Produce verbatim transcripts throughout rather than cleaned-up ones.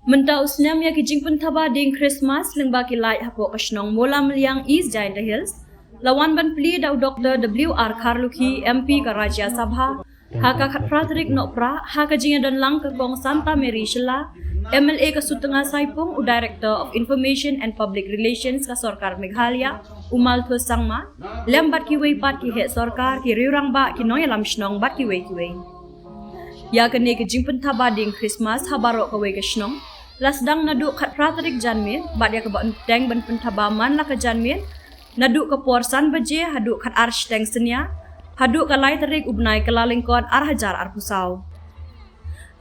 Mynta u snem ïa ki jingpynthaba dieng Christmas lyngba ki light hapoh ka shnong Mawlamyniang, East Jaintia Hills, la wan ban plie da u Doktor W R Kharlukhi, M P ka Rajya Sabha, ha ka khatphra tarik Nohprah, ha ka jingïadonlang ka Kong Santa Mary Shylla, M L A ka Sutnga Saipung, u Director of Information and Public Relations ka Sorkar Meghalaya, u Malthus Sangma, lem bad kiwei pat ki heh sorkar, ki riew rangbah, ki nongïalam shnong bad kiwei kiwei. Ïa kane ka jingpynthaba dieng Christmas ha baroh kawei ka shnong la sdang naduh khatphra tarik janmiet, bad ïa kaba bteng ban pynthaba man la ka janmiet, naduh ka por san baje haduh khatar shiteng synñia, haduh ka lai tarik u bnai Kyllalyngkot ar hajar arphew saw.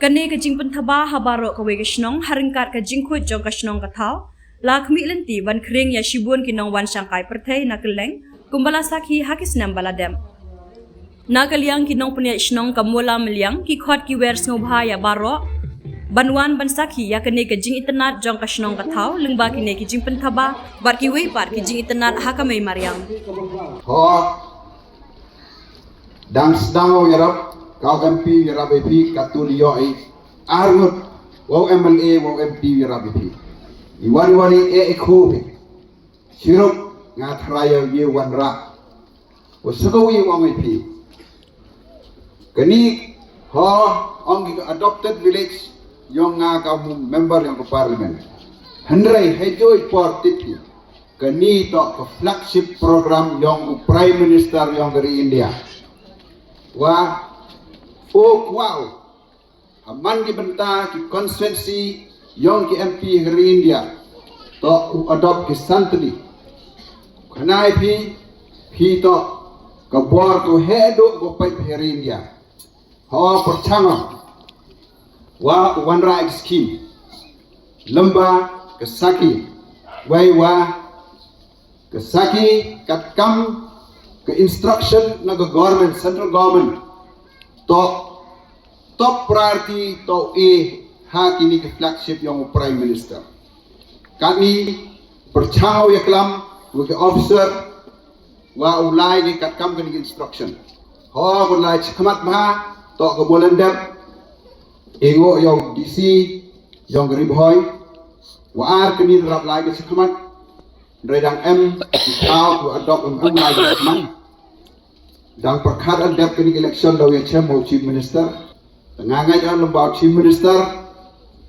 Kane ka jingpynthaba ha baroh kawei ka shnong ha ryngkat ka jingkhuid jong ka shnong ka thaw, la khmih lynti ban khring ïa shibun ki nongwan shangkai pyrthei na kylleng, kumba la sakhi ha ki snem ba la dep. Na ka liang ki nongpynïaid shnong ka Mawlamyniang, ki khot ki wer sngewbha ïa baroh ban wan ban sakhi ïa kane ka jingitynnad jong ka shnong ka thaw lyngba kine ki jingpynthaba bad kiwei pat ki jingitynnad ha ka mei mariang. Ho, dang sdang ïarap, ka M P ïarap ïa phi, katto ïoh i arngut, wow M L A, wow M P ïarap ïa phi. I wan wan i e i khu phi. Siruk nga tharai ïa u wanrah. Wa sakawi wa ngi phi. Kani ho ong ki adopted village yong nga ka member yong ka parliament. Hynrei hei joi por tip phi. Kani to ka flagship program yong u Prime Minister yong ka ri India. Wa o kwau ha man ki bynta ki constituency yong ki M P ha ri India to u adopt ki san tylli. Khnai phi, phi to ka bor ko he do ko pait ha ri India. Ho pyrchang wa u wanrah ki scheme lymba ka sakhi wei wa ka sakhi katkam ka instruction na ka government, central government, to top priority to e ha kini ki flagship yong u Prime Minister. Kani pyrchang ïa klam wa ki officer wa u lai ki katkam kini ki instruction. Ho ko lai chikmat bha to ka bolen dep ingo yong D C yong ka Ri Bhoi wa ar kini rap lai ki chikmat. Dang em ki thaw u adok em em lai ki chikmat. Dang pyrkhat an dep kini election daw ïa chem u Chief Minister. Tengah ngai jan lem bau Chief Minister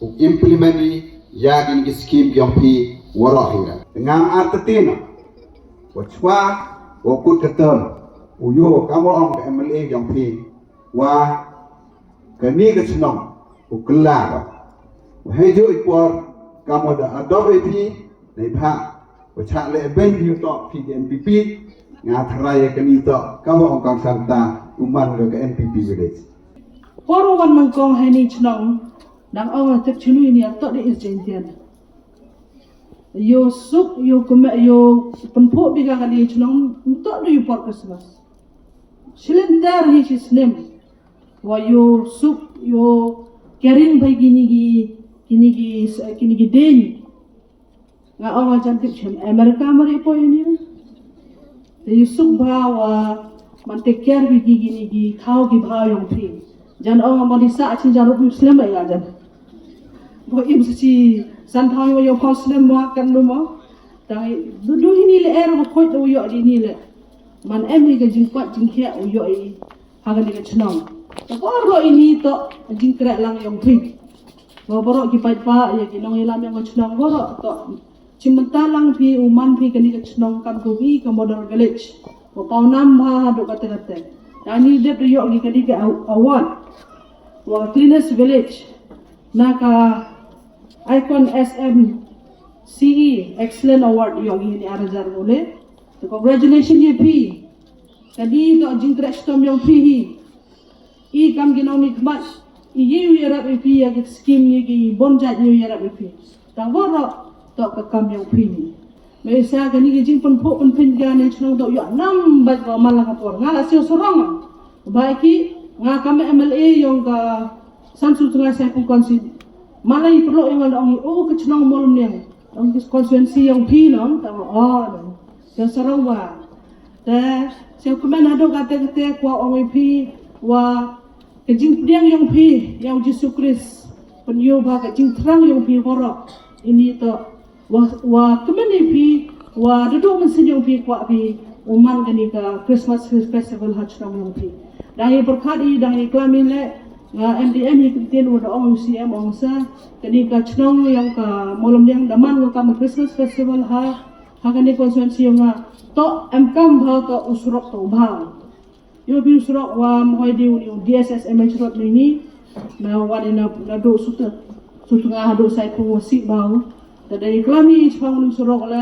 u implement ni ïa kini ki scheme yong phi waroh hinga. Tengah artetina wa chwa wa kut ketem u yo kamu ong ka M L A yong phi wa kani ka chnong u kela ba wa hei ju i por kamu da adop i phi nei pha. Wa chak le ben yu to phi ka N P P nga tharai kani to kamu ong kang santa u man ka N P P village. Por wan man kong hai ni chnong dang ong tep chunu ni to di is jentian. Yo suk yo kume yo penpo biga kani chnong to di yu por Christmas. Silender hi si snem. Wa yo suk yo kering bai kini ki kini ki kini ki ding. Nga ong jan tip chem America mari poi ni. Te yu suk bha wa man take care bi ki kini ki thaw ki bha yong phi. Jan ong man di sa chin jan rup slem ai jan. Bo im sa chi san thaw yo phaw slem wa kan lu mo. Tang du du hini le er ko khoi do yo di ni le. Man em hi ka jingkwat jingkhia u yo i. Ha kani ka chnong. Te baroh ini to jingkreh lang yong phi. Wa baroh ki paidbah ïa ki nongïalam yong ka chnong baroh to. Chim bynta lang phi u man phi kani ka chnong kam ka wi ka model village. Wa paw nam bha haduh kate kate. Ani dep ïoh ki kani ka award wa cleanest village na ka Icon S M C E Excellent Award ïoh ki ni ar hajar mule. Te congratulations ïa phi. Kani to jingkreh shitom yong phi hi. I kam ki nongmihkhmat i ye u ïarap i phi ïa ki scheme ïa ki bon jait ïa u ïarap i phi. Tang waroh to ka kam yong phi ni. Me sa kani ki jingpynphuh pynphin ka ni chnong to ïa nam bad ko man la ka por nga la siew sarong. Ba ki nga kam M L A yong ka Samsu Tnga Saipung Constituency. Malai perlu ïa nga ong o ka chnong Mawlamyniang. Ong ki constituency yong phi nong tang o. Siew sarong wa. Te siew kmen haduh kate kate kwa ong i phi wa ka jingpdiang yong phi yong Jisu Khrist. Pynïoh ba ka jingthrang ïong phi baroh. Ini to wa, wa kmen ïa phi, wa duh mynsiem ïong phi kwah phi u man kane ka Christmas Festival ha chnong ïong phi. Dang ïa pyrkhat i, dang ïa klam i leh, nga M D M hi ktien wa da ong u C M ong sa, kane ka chnong ïong ka Mawlamyang da man ka kam Christmas Festival ha, ha kane constituency ïong nga. To em kam bha to u surok to bha. Ïoh phi u surok wa mhoi di u D S S M H Road ni ni. Na wan ina na do suta. Suta nga hadu sai pung wasi bau. Tada i klami i chpang u surok le.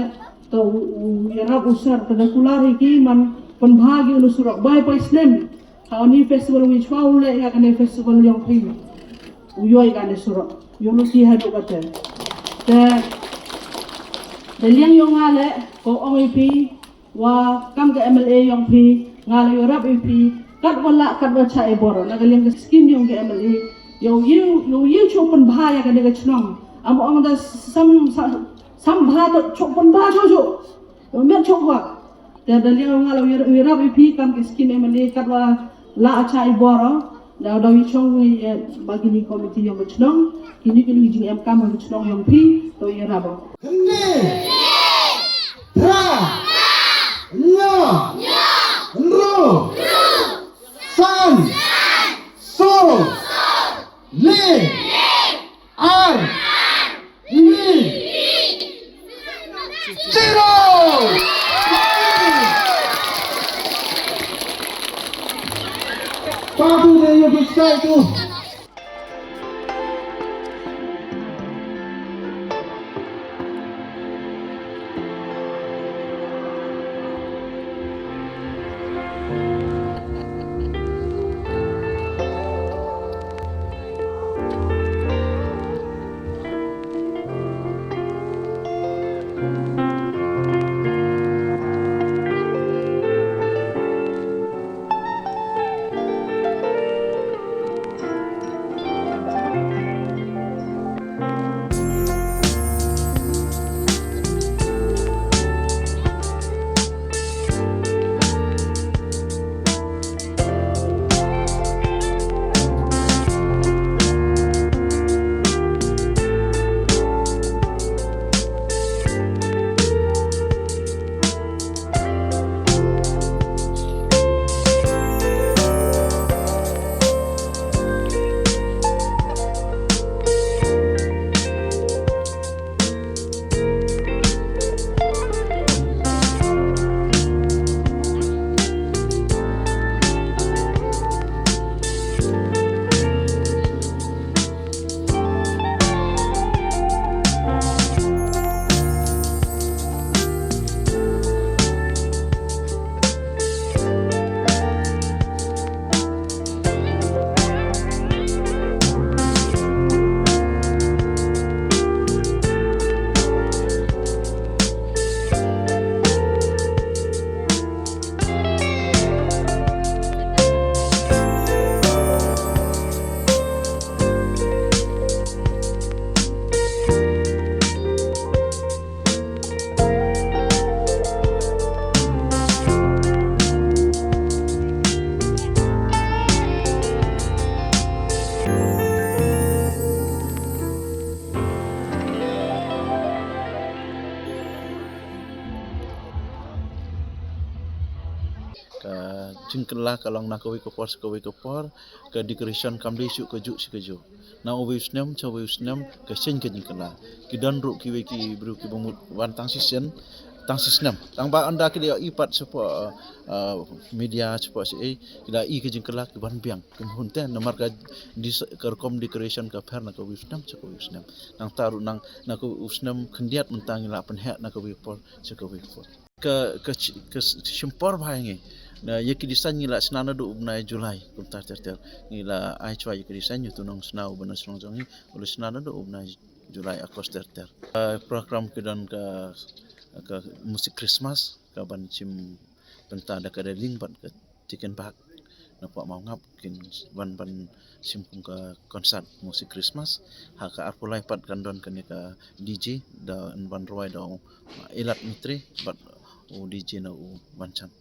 To u yarap u sar tada kular iki man pun bhagi u surok bai pai snem. Ha ni festival wi chwa u le ya kane festival ïong phi. U yoi kane surok. Ïong lu ki hadu kate. Te da liang ïong nga le ko ong i phi. Wa kam ka M L A ïong phi, nga la ïarap ïa phi, kat wa lah, kat wa chah i bor, na ka liang ka skim ïong ka M L A, ïong ïu, ïong ïu chok pun bha ïa ka dei ka chnong. Am ong da sam, sam, sam bha to chok pun bha chok chok. Ïong met chok wa. Te da liang nga la ïarap ïa phi, kam ka skim M L A, kat wa lah chah i bor, Da dau i chong i ba kini committee ïong ka chnong, kini kini jing em kam ka chnong ïong phi, to ïarap. Khyndai. Phra. Hynñiew. Hynriew. San. Saw. Li. Ar. Ini. Zero. Patu de yo biskai tu. Ka jingkylla ka long na kawei ka por sha kawei ka por, ka decoration kam dei shuh kajuh sha kajuh. Na uwei u snem sha uwei u snem ka change ka jingkylla. Ki don ruh kiwei ki briew kiba mut wan tang shisien, tang shisnem. Tang ba ynda ki la ïohi pat shapoh, uh, uh, media shapoh shaei, ki la ïohi ka jingkylla ki wan biang. Ki mut te namar ka dis-, ka rukom decoration ka pher na kawei u snem sha kawei u snem. Nangta ruh nang na kawei u snem khyndiat mynta ngi la pynheh na kawei ka por sha kawei ka por. Ka, ka ch-, ka s-, shim por bha ïa ngi. Na, ïa ki design ngi la shna naduh u bnai July kumta ter ter. Ngi la ai chwa ïa ki design, ïa utu u nongsngew uba na shnong jong ngi u la shna naduh u bnai July, August ter ter. Ka program ki don ka, ka music Christmas kaban shim bynta da ka Darjeeling bad ka Chicken Back na Pohmawngap kin wan ban shim kum ka concert music Christmas. Ha ka arphew lai pat kan don kane ka D J da wan rwai da u Elat Mitri bad u D J na u Wanchan.